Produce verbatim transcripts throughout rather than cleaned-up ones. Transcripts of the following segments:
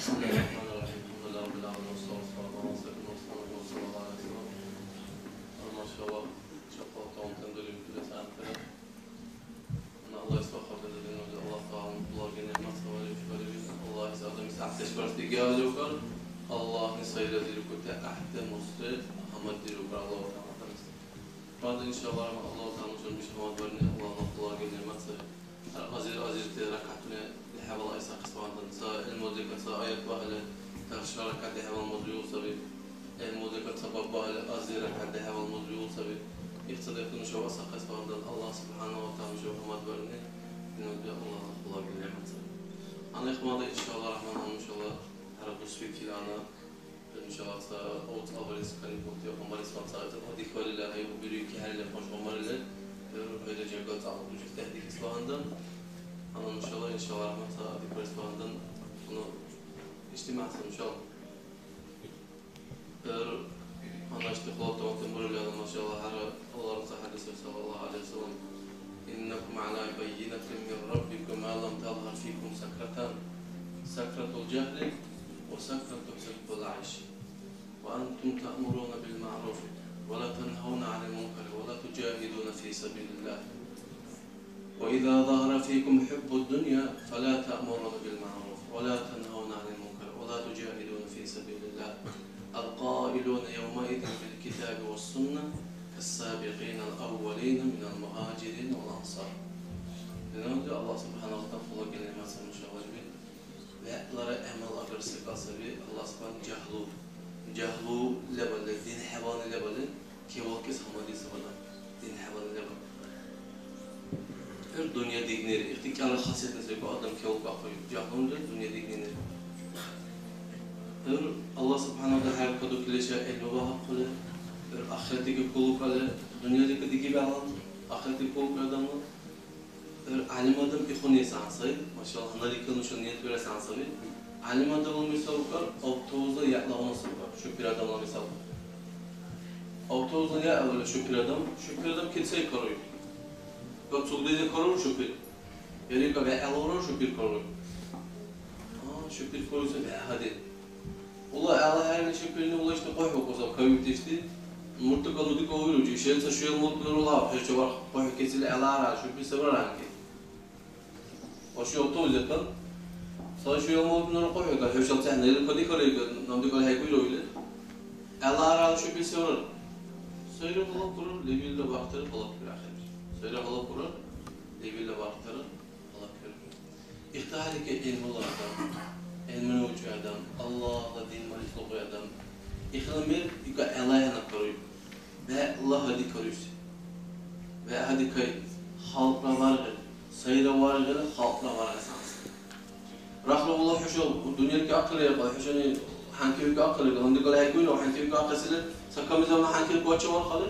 بسم الله الرحمن الرحيم. الحمد لله رب العالمين، والصلاة والسلام على سيدنا محمد وعلى آله وصحبه وسلم. Машалла, чапла тавтан дурим килес анхара. Аллагь исбахъаб динули, Аллагь таала благи неъмат савали ушбарибил. Аллагь ис адам ис гӀяхӀдеш барес дигиалиукар. Аллагьни сайра диркути гӀяхӀдемусри гьамаддирукар Аллагь таала адам ис. Баъда, иншалла, Аллагь таала нушани биша гьамадбарни Аллагьла благи неъмат саби. Гьар азир-азирти ракагӀятуни дехӀибала айсахъес багьандан, ца гӀилмулизиркар ца аят багьили, даршра ракагӀят дехӀибала мазуйул саби. ГӀилмулизиркар ца баб багьили, азир ракагӀят дехӀибала мазуйул саби. ИхцадехӀти нуша васахъес багьандан, Аллагь субхӀяна ва тагӀяла нушаб гьамадбарни, диназби Аллагьла хъулаги неъмат саби. Гьанна ихмада, иншалла, рахман, нушала гьар бусбикилана. Иншалла, ца авцӀабарес каникулти гьамарес ванцӀа дихварили, гьай, убири кихӀерли, хӀуш гьамарили, гӀур гьайра жагал цӀакьу дучӀес тяхӀдихьес багьандан, гьанна нушала, иншалла, рахмат, ца дихварес багьандан, ну, ижтимагӀ ца нушала. ГӀур гьанна ишди халатаван тембурили, гьанна, машалла, гьар Аллагьла Расул хӀядисра, саллаллагьу гӀялайгьи ва саллам, إنكم على بينة من ربكم ما لم تظهر فيكم سكرتان، سكرة الجهل وسكرة حب العيش. وأنتم تأمرون بالمعروف ولا تنهون عن المنكر ولا تجاهدون في سبيل الله. وإذا ظهر فيكم حب الدنيا فلا تأمرون بالمعروف ولا تنهون عن المنكر ولا تجاهدون في سبيل الله. القائلون يومئذ بالكتاب والسنة كالسابقين الأولين من المهاجرين والأنصار. Динамти Аллагь субхӀяна ва тагӀяла хъулаги неъмат саби нушаб вегӀлара гӀямал агар секӀал саби, Аллагь субхӀяна жагьлу, жагьлу лебали, дин хӀебални лебали, кевалкӀес гьамадли сабада, дин хӀебални лебали. ГӀур дунъя дигнили, ихти кӀела хасиятуни саби, адам кевалкӀахъули, жагьлунира дунъя дигнили. ГӀур Аллагь субхӀяна ва тагӀяла кадукили ша гӀилму багьахъули, гӀур ахират диги кулукали, дунъя диги диги бегӀлан, ахират диги кулукали адамла. ГӀур гӀялим адам ихъуни саби сай, машалла, гьанналикил нуша ният бирес гӀян саби. ГӀялим адамла мисал укар, автобусла яхӀлагъуна сабукар, шупир адамла мисал. Автобусла яхӀ авали шупир адам, шупир адам кецай каруй. Ва цугдезе карур шупир. Ярика вегӀ алавра шупир каруй. А, шупир каруй саби гӀяхӀяди. Ула гӀела хӀерли шупирни ула ишди къухӀбукӀусаб кавибти ишди. Муртука ну дикӀулри, ишел ца шуял мурт нурула, хӀечавар къухӀ кецили гӀела ара, шупир сабра ранки. Ва шуял то узетан. Ца шуял мурт нура къухӀ ка, хӀушал цехӀна, или кадикали ка, нам дикали хӀейкуйра уили. ГӀела ара шупир сабра. Сайра халакура, лебилра бахтара халакура ахир. Сайра халакура, лебилра бахтара халакура. Ихтиярики гӀилмула адам, гӀилмуни учӀуй адам, Аллагьла дин барес лугӀуй адам. Ихила мер ика гӀелайхӀена каруй. БегӀла гьади каруйси. БегӀ гьади кай. Халкьла варгъира. Сайра варгъира, халкьла варгъес гӀягӀниси. Рахла ула хӀуша дунъяки ахъили, хӀушани хӀянкивки ахъили, гьандикала хӀейгуйна, хӀянкивки ахъесили, ца камизавна хӀянкивки вачавархъали,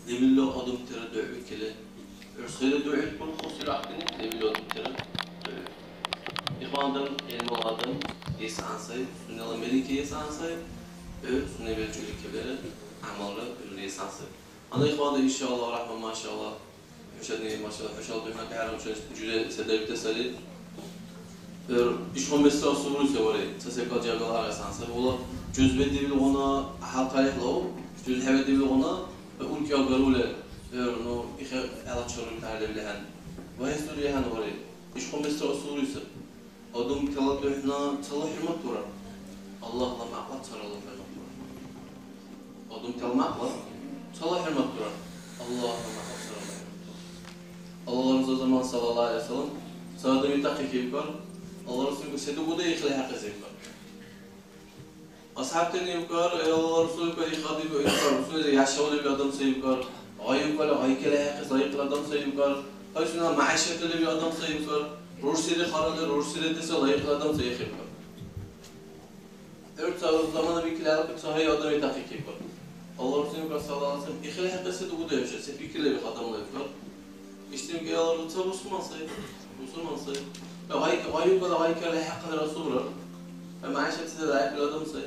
лебилла адамтира дугӀбикили. ГӀур сайра дугӀи курхуси рахъхӀини лебил адамтира дугӀи. Ихван адам, гӀилмула адам ес гӀян сай, сунела мери ки ес гӀян сай, гӀур сунела белчӀули кебира гӀямалра гӀур ес гӀян сай. Гьанна ихван адам, иншааллагь, рахман, машааллагь, хӀушани, машааллагь, хӀушала духӀнакӀ хӀярамчи жузе се дарибти сари. ГӀур ишгъуна бесра асубируси вари, ца секӀал жагала аргъес гӀян сай. Вала жуз бедибилгъуна гьалкьяйхӀлав, жуз хӀебедибилгъуна уркӀи агарули, гӀур, ну, ихе гӀела чарултар лебли ахӀен. Ва гьесули ахӀен вари. Ишгъуна бесра асубируси. Адамтала духӀна цала хӀурмат бурар. Аллагьла мякьла царала хӀурмат бурар. Адамтала мякьла цала хӀурмат бурар. Аллагьла мякьла царала хӀурмат бурар. Аллагьла Расул заман, саллаллагьу гӀялайгьи ва саллам, ца адам итахъи кибкар, Аллагьла Расулга се дигудай ихила хӀякьлизи ибкар. АсхӀябтани ибкар, эй Аллагьла Расул, ибкар, ихади ибкар, Расул, яшавли адам сай ибкар, гъай ибкар, гъай кела хӀякьес лайикьла адам сай ибкар, гьай сунела мягӀишатли адам сай ибкар, рурсили харали, рурсили деса лайикьла адам сай ибкар. ГӀур ца замана бикили гьалаб ца гьай адам итахъи кибкар. Аллагьла Расул ибкар, саллаллагьу гӀялайгьи ва саллам, ихила хӀякьес се дигудай хӀуша, се пикри лебихъ адамла ибкар. Ишдин биалра ца бусурман сай. Бусурман сай. Ва гъай-, гъайукала гъайкала хӀякьлира асубра. Ва мягӀишатсила лайикьла адам сай.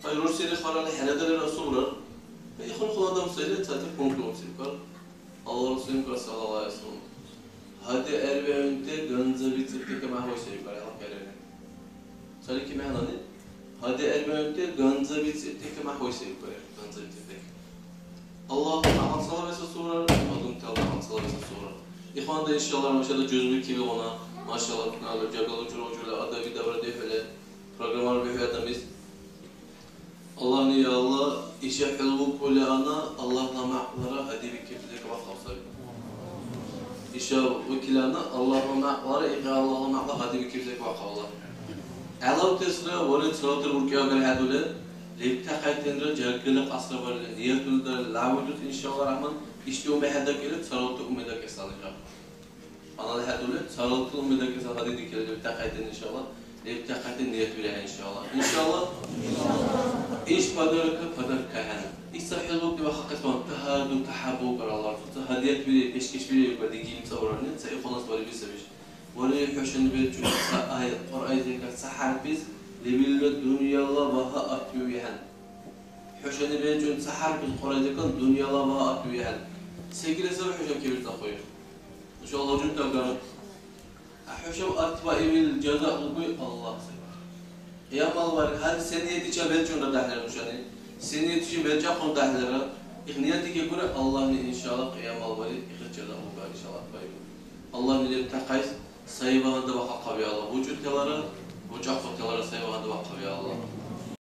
Ва рурсили харали хӀеладалира асубра. Ва ихъули хъула адам сайли, цацахъ пунктуунси ибкар. Аллагьла Расул ибкар, саллаллагьу гӀялайгьи ва саллам. ГьатӀи гӀербиаунти ганзабицибти камахӀебай сай ибкар, гьалаб хӀерали. Ца Алики мягӀнани, гьади гӀербианти ганзабицӀибтехӀе махьуйсикӀули, ганзабицӀибтехӀе. Аллагьла гьанцӀла веса сура, адамтала гьанцӀла веса сура. Ихванда, иншалла, машалла, жузбикибигъуна, машалла, жагала учӀура-учӀула адаби-дабра дихӀули, программаби хӀу адамис. Аллагьни, я Аллагь, иша хӀулбукӀули ана, Аллагьла мякьлара гьадибикибси декӀар бахъал саби. Иша вакилана, Аллагьла мякьлара, ихъа Аллагьла мякьла гьадибикибси декӀар бахъал. ГӀелавтесра варен цалатар уркӀиагархӀядули, лебтахъайтенра жагали кьасра барили, ниятули дарили, лявидус, иншалла рахман, ишди умехӀедакӀили, цалавти умедакӀесалира. ГьаннадхӀедули, царалтала умедакӀес гьади дикили лебтахъайтен, иншалла. Лебтахъайтен ниятбирехӀе, иншалла. Иншалла. Иш подарка подарка ахӀен. Иш ца хӀулбукӀни ва хакьес ван тахаду тахабу баралар. Ца гьадиятбири, пешкешбири ва диги имцӀабарни, ца ихлас бариби сабиш. Вари хӀушани белчӀун ца ай, Кьуръайзекар ца хӀярпис, лебилра дунъяла багьа атбиуяхӀен. ХӀушани белчӀун ца хӀярпис Кьуръайзекан дунъяла багьа атбиуяхӀен. Сегира саби хӀуша кебирцӀахъули? Нуша алавжунти агара. ХӀушаб атбаибил жаза лугуй Аллагь сай. Кьиямал бархӀи, гьар се ниятича белчӀунра дагьлира нушани. Се ниятичи белчӀахъун дагьлира. Их ниятикегура Аллагьли, иншалла, кьиямал бархӀи ихир жаза лугар, иншалла, атбаибил. Аллагьли лебтахъайс сай багьандан бахъахъаби Аллагь. БучӀутелара, бучӀахъутелара сай багьандан бахъахъаби Аллагь.